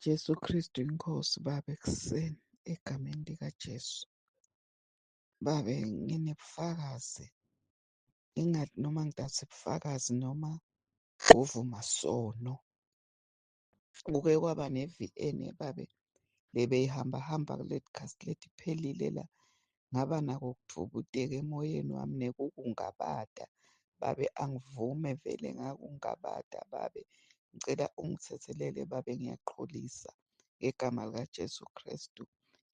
Jesu Kristu inkosi Baba ekuseni egameni likaJesu. Babe nginebufakazi, ngingathi noma ngidathi ubufakazi noma kuvuma sono. Kuke kwaba ne-V_N babe lebeyihamba hamba kuleti khathi letiphelile la, ngaba nako ukudvubuteka emoyeni wami nekukungabada. Babe angivume vele ngakungabada babe, ngicela ungithethelele babe, ngiyaqolisa ngegama likaJesu Krestu.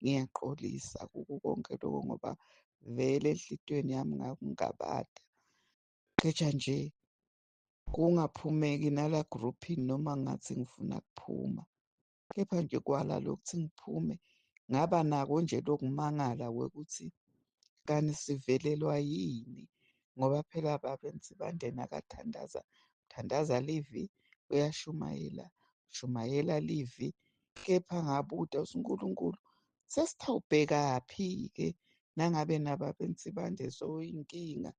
Ngiyaqolisa kuko konke loko ngoba vele enhlitiyweni yami ngakungabada. Kepha nje kungaphumeki nala egruphini noma ngathi ngifuna kuphuma, kepha nje kwala lokuthi ngiphume, ngaba nako nje lokumangala kwekuthi kani sivelelwa yini? Ngoba phela babe Nsibande nakathandaza, uthandaza livi, uyashumayela, ushumayela livi. Kepha ngabuta kutsi Nkulunkulu sesitawubhekaphi-ke nangabe nababe Nsibande sewuyinkinga?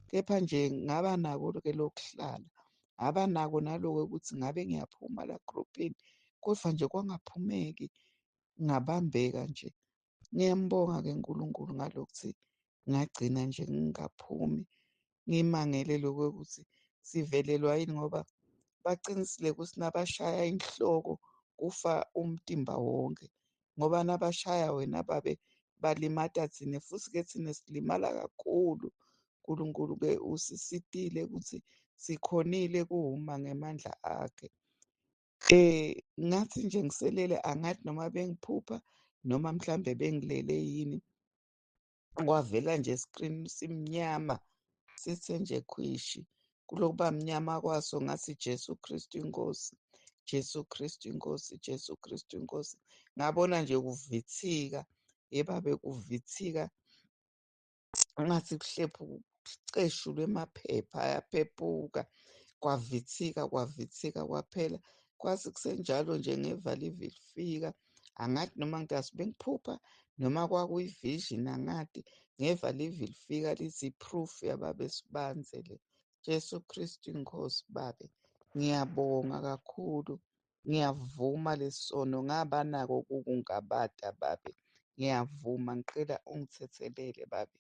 Kepha nje ngaba nako-ke lokuhlala, ngaba nako naloko kwekutsi ngabe ngiyaphuma la egruphini, kodvwa nje kwangaphumeki, ngabambeka nje. Ngiyambonga-ke Nkulunkulu ngalokuthi ngagcina nje ngingaphumi, ngimangele lokho kwekutsi sivelelwa yini ngoba bacinisile kutsi nabashaya inhloko kufa umtimba wonkhe, ngoba nabashaya wena babe balimata tsine futsi-ke tsine silimala kakhulu. Nkulunkulu-ke usisitile kutsi sikhonile kuma ngemandla akhe. Ngathi nje ngiselele angati noma bengiphupha noma mhlambe bengilele yini, kwavela nje screen simnyama, sithe nje khwishi. Kulokuba mnyama kwaso ngathi Jesu Kristu inkosi, Jesu Kristu inkosi, Jesu Kristu inkosi. Ngabona nje kuvithika, yebabe kuvithika ngathi kuceshulwe emaphepha ayaphephuka, kwavithika kwavithika kwaphela. Kwathi kusenjalo nje ngeva livi lifika, angati noma ngitasi bengiphupha noma kwakuyi-vision angati. Ngeva livi lifika lithi i-proof yababe Sibandze le. Jesu Kristu inkosi babe, ngiyabonga kakhulu, ngiyavuma lesono ngaba nako kukungabata babe. Ngiyavuma ngicela ungithethelele babe.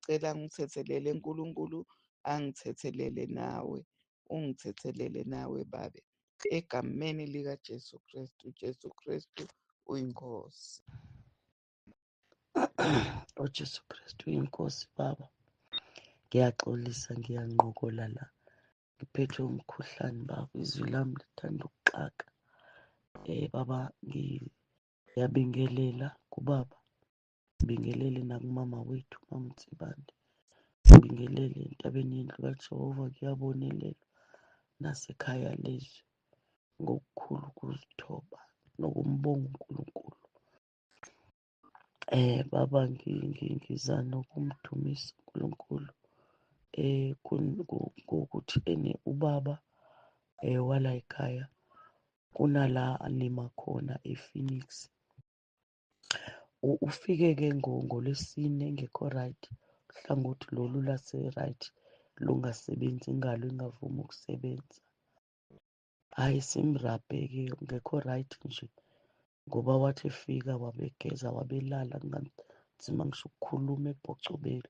Cela ungithethelele Nkulunkulu angithethelele nawe, ungithethelele nawe babe. Egameni likaJesu Kristu, Jesu Kristu uyinkosi. UJesu Kristu uyinkosi Baba. Ngiyaxolisa ngiyanqokola la. Ngiphethwe umkhuhlane Baba, izwi lami lithanda ukuxaka. Baba ngiyabingelela kubaba, ngibingelele nakumama wethu, Mama Nsibande. Ngibingelele entabeni yendlu kaJehova kuyabonelelwa nasekhaya lezwi ngokukhulu ukuzithoba nokumbonga uNkulunkulu. Baba ngiza nokumdumisa uNkulunkulu ngokuthi ene ubaba wala ekhaya kunala alima khona ePhoenix. Ufike-ke ngoLwesine engekho right, uhlangothi lolu lase-right lungasebenzi, ingalo ingavumi ukusebenza. Hhayi simrabhe-ke ungekho right nje ngoba wathi efika wabegeza wabelala kunganzima ngisho ukukhuluma ebhocobele.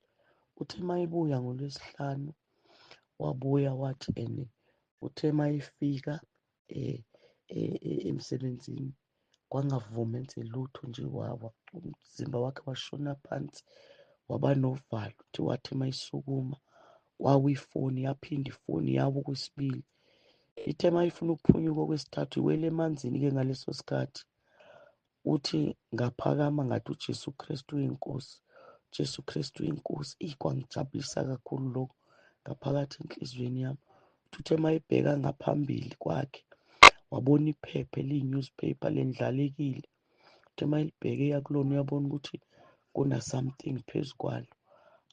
Uthe uma ebuya ngoLwesihlanu wabuya wathi ene uthe uma efika emsebenzini kwangavumi enze lutho nje, wawa umzimba wakhe washona phansi waba novalo. Uthi wathi uma esukuma kwawa ifoni, yaphinda ifoni yawa okwesibili. Ithe uma ifuna ukuphunyuka okwesithathu iwele emanzini-ke ngaleso sikhathi. Uthi ngaphakama ngathi uJesu Kristu uyinkosi, Jesu Kristu uyinkosi. Eyi, kwangijabulisa kakhulu lokho ngaphakathi enhliziyweni yami. Uthi uthe uma ebheka ngaphambili kwakhe wabona iphepha eliyi-newspaper lendlalekile. Uthe uma elibheke eya kulona uyabona ukuthi kuna-something phezu kwalo.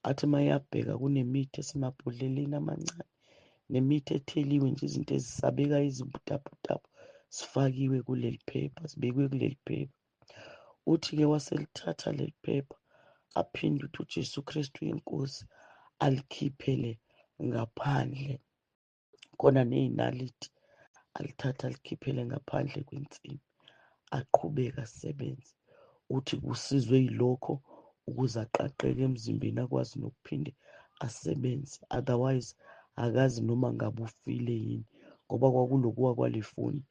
Athi uma eyabheka kunemithi esemabhodleleni amancane nemithi etheliwe nje, izinto ezisabekayo ezibutaputapu zifakiwe kuleli phepha, zibekwe kuleli phepha. Uthi-ke waselithatha leli phepha aphinde uthi uJesu Kristu uyinkosi, alikhiphele ngaphandle khona ney'naliti, alithathe alikhiphele ngaphandle kwensimi. aqhubeke asebenze. Uthi kusizwe yilokho ukuze aqaqeke emzimbeni akwazi nokuphinde asebenze, otherwise akazi noma ngabe ufile yini, ngoba kwakulokuwa kwale foni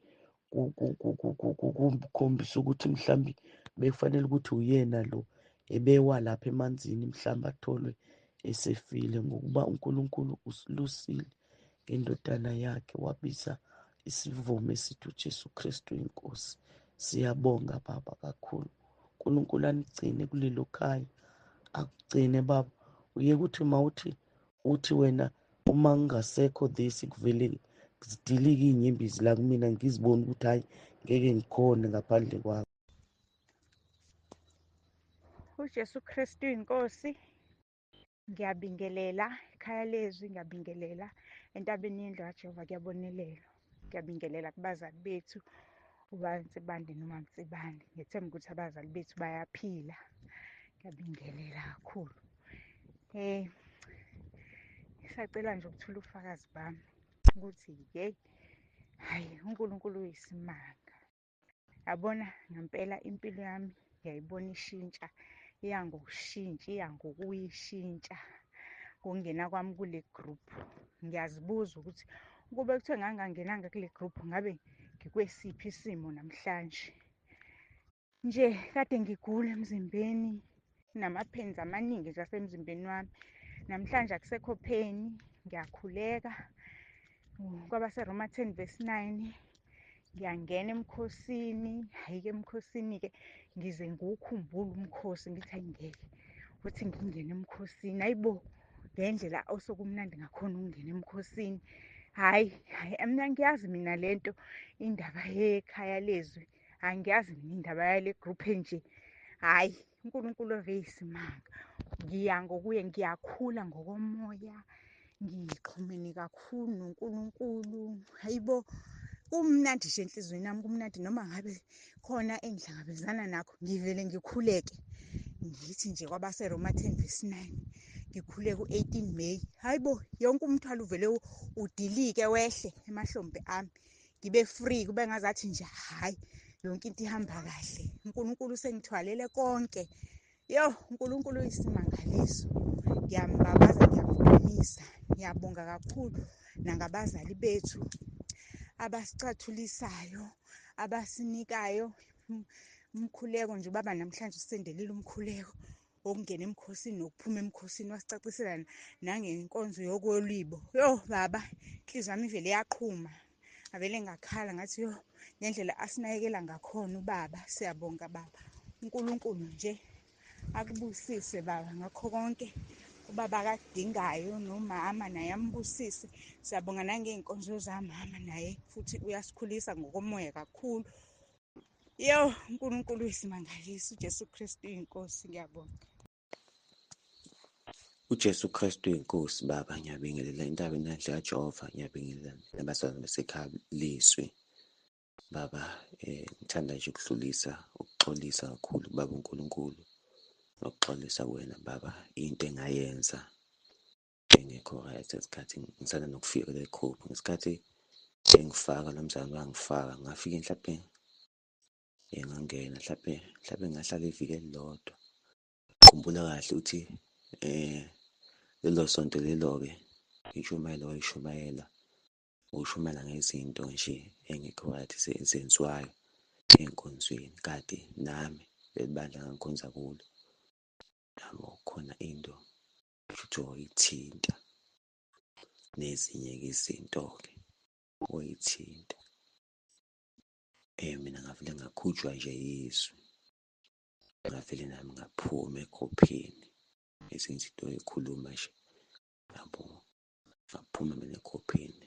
kukhombisa ukuthi mhlambi bekufanele ukuthi uyena lo ebewa lapha emanzini, mhlambe atholwe esefile, ngokuba uNkulunkulu usilusile ngendodana yakhe, wabiza isivumo esithi uJesu Kristu inkosi. Siyabonga baba kakhulu. uNkulunkulu anigcine kulelo khaya, akugcine baba. Uye kuthi mawuthi uthi wena uma ngingasekho this kuvele zidilike iy'nyembezi la kumina, ngizibone ukuthi hhayi ngeke ngikhone ngaphandle kwakho. UJesu Kristu inkosi. Ngiyabingelela ekhaya lezwi, ngiyabingelela entabeni yendlu kaJehova, kuyabonelelwa. Ngiyabingelela kubazali bethu, ubaba Nsibande noma Nsibande. Ngiyethemba ukuthi abazali bethu bayaphila. Ngiyabingelela kakhulu. Ngisacela nje ukuthula ubufakazi bami ukuthi yeyi, hhayi uNkulunkulu uyisimanga. Yabona ngempela impilo yami ngiyayibona ishintsha, iya ngokushintsha, iya ngokuyishintsha ngokungena kwami kule group. Ngiyazibuza ukuthi ukube kuthiwe ngangingangenanga kule group ngabe ngikwesiphi isimo namhlanje. Nje kade ngigula emzimbeni, nama-pains amaningi nje asemzimbeni wami. Namhlanje akusekho pain, ngiyakhuleka. KwabaseRoma 10 verse 9, ngiyangena emkhosini. Hhayi-ke emkhosini-ke ngize ngiwukhumbule umkhosi, ngithi hhayi ngeke ukuthi ngingene emkhosini. Hhayi bo, ngendlela osokumnandi ngakhona ukungena emkhosini. Hhayi, hhayi, mina ngiyazi mina lento indaba yekhaya lezwi, angiyazi mina indaba yale group enje. Hhayi, uNkulunkulu ove yisimanga. Ngiya ngokuye ngiyakhula ngokomoya, ngixhumene kakhulu noNkulunkulu. Hhayi bo, kumnandi nje enhliziyweni yami, kumnandi noma ngabe khona engihlangabezana nakho, ngivele ngikhuleke. Ngithi nje kwabaseRoma 10 verse 9, ngikhuleke u-18 May. Hhayi bo, yonke umthwalo uvele udilike wehle emahlombe ami, ngibe free, kube ngazathi nje hhayi yonke into ihamba kahle. uNkulunkulu usengithwalele konke. Yo, uNkulunkulu uyisimangaliso. Ngiyambabaza, ngiyamdumisa. Ngiyabonga kakhulu nangabazali bethu abasicathulisayo, abasinikayo umkhuleko nje. Ubaba namhlanje usendelile umkhuleko wokungena emkhosini nokuphuma emkhosini, wasicacisela nangenkonzo yokolibo. Yo baba, inhliziyo yami ivele yaqhuma, ngavele ngakhala ngathi yo, ngendlela asinakekela ngakhona ubaba. Siyabonga baba, uNkulunkulu nje akubusise baba ngakho konke ubaba akadingayo, nomama naye ambusise. Siyabonga nangey'nkonzo zamama, naye futhi uyasikhulisa ngokomoya kakhulu. Yo, uNkulunkulu uyisimangaliso, uJesu Kristu uyinkosi. Ngiyabonga. UJesu Kristu uyinkosi baba. Ngiyabingelela entabeni enhle kaJehova, ngiyabingelela nabazalwane basekhaya lizwi baba. Ngithanda nje ukudlulisa ukuxolisa kakhulu baba uNkulunkulu, nokuxolisa kuwena baba into engayenza engekho right ngesikhathi ngisanda nokufika kule group. Ngesikhathi engifaka lo mzalwane wangifaka, ngafike mhlampe ngangena mhlampe ngahlala iviki elilodwa. Khumbula kahle ukuthi lelo sonto lelo-ke intshumayelo wayishumayela, ushumayela ngezinto nje engekho right ezenziwayo ey'nkonzweni, kanti nami leli bandla engangikhonza kulo yabo khona into kushuthi wayithinta nezinye-ke izinto-ke wayithinta. Mina ngavele ngakhutshwa nje yizwi, ngavele nami ngaphuma ekhophini, ezinye izinto ey'khuluma nje yabo, ngaphuma mina ekhophini.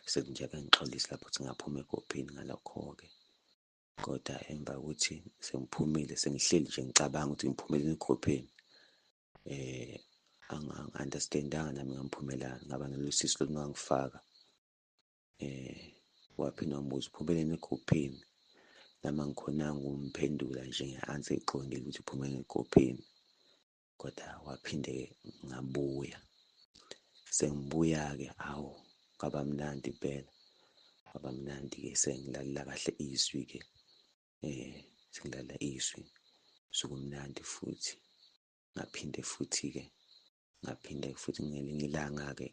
Sekunje ngixolise lapho ukuthi ngaphuma ekhophini ngalokho-ke, kodwa emva kokuthi sengiphumile sengihleli nje ngicabanga ukuthi ngiphumeleni ekhophini, angi-understand-anga nami ngamphumelani, ngaba nalolu sizi lokungangifaka. Waphinde wangibuza uphumeleni ekhophini, nami angikhonanga ukumphendula nje nge-answer eqondile ukuthi uphumeleni ekhophini, kodwa waphinde-ke ngabuya. Sengibuya-ke, awu kwaba mnandi impela, kwaba mnandi-ke sengilalela kahle izwi-ke. Sengilalela izwi, sekumnandi futhi. Ngaphinde futhi-ke, ngaphinde futhi ngelinye ilanga-ke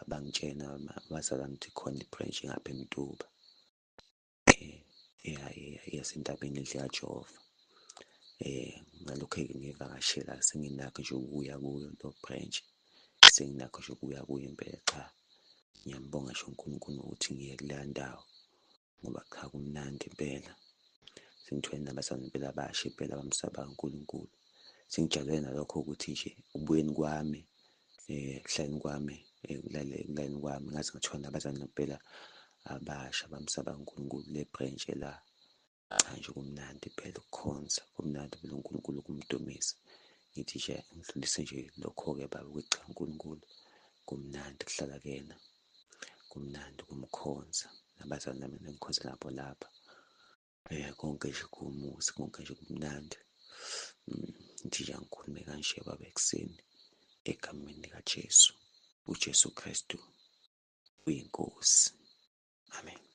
bangitshena abazalwane ukuthi khona i-branch ngapha eMtuba yasentabeni enhle kaJehova. Ngalokhu-ke ngiyivakashela senginakho nje ukuya kuyo leyo branch, senginakho nje ukuya kuyo impela. Cha, ngiyambonga nje uNkulunkulu ngokuthi ngiye kuleya ndawo ngoba cha kumnandi impela. Sengithole nabazalwane impela abasha impela abamsabayo uNkulunkulu. Sengijabule nalokho ukuthi nje ekubuyeni kwami ekuhlaleni kwami ekulaleni kwami ngaze ngathola nabazali ngempela abasha abamsabayo uNkulunkulu le branch la. Cha nje kumnandi impela ukukhonza, kumnandi impela uNkulunkulu ukumdumisa. Ngithi nje ngidlulise nje lokho-ke baba ukuthi cha uNkulunkulu kumnandi kuhlala kuyena, kumnandi ukumkhonza nabazali nami engikhonza nabo lapha. Konke nje kuwumusa, konke nje kumnandi. Ngithi nje angikhulume kanje baba ekuseni egameni likaJesu, uJesu Kristu uyiNkosi. Amen.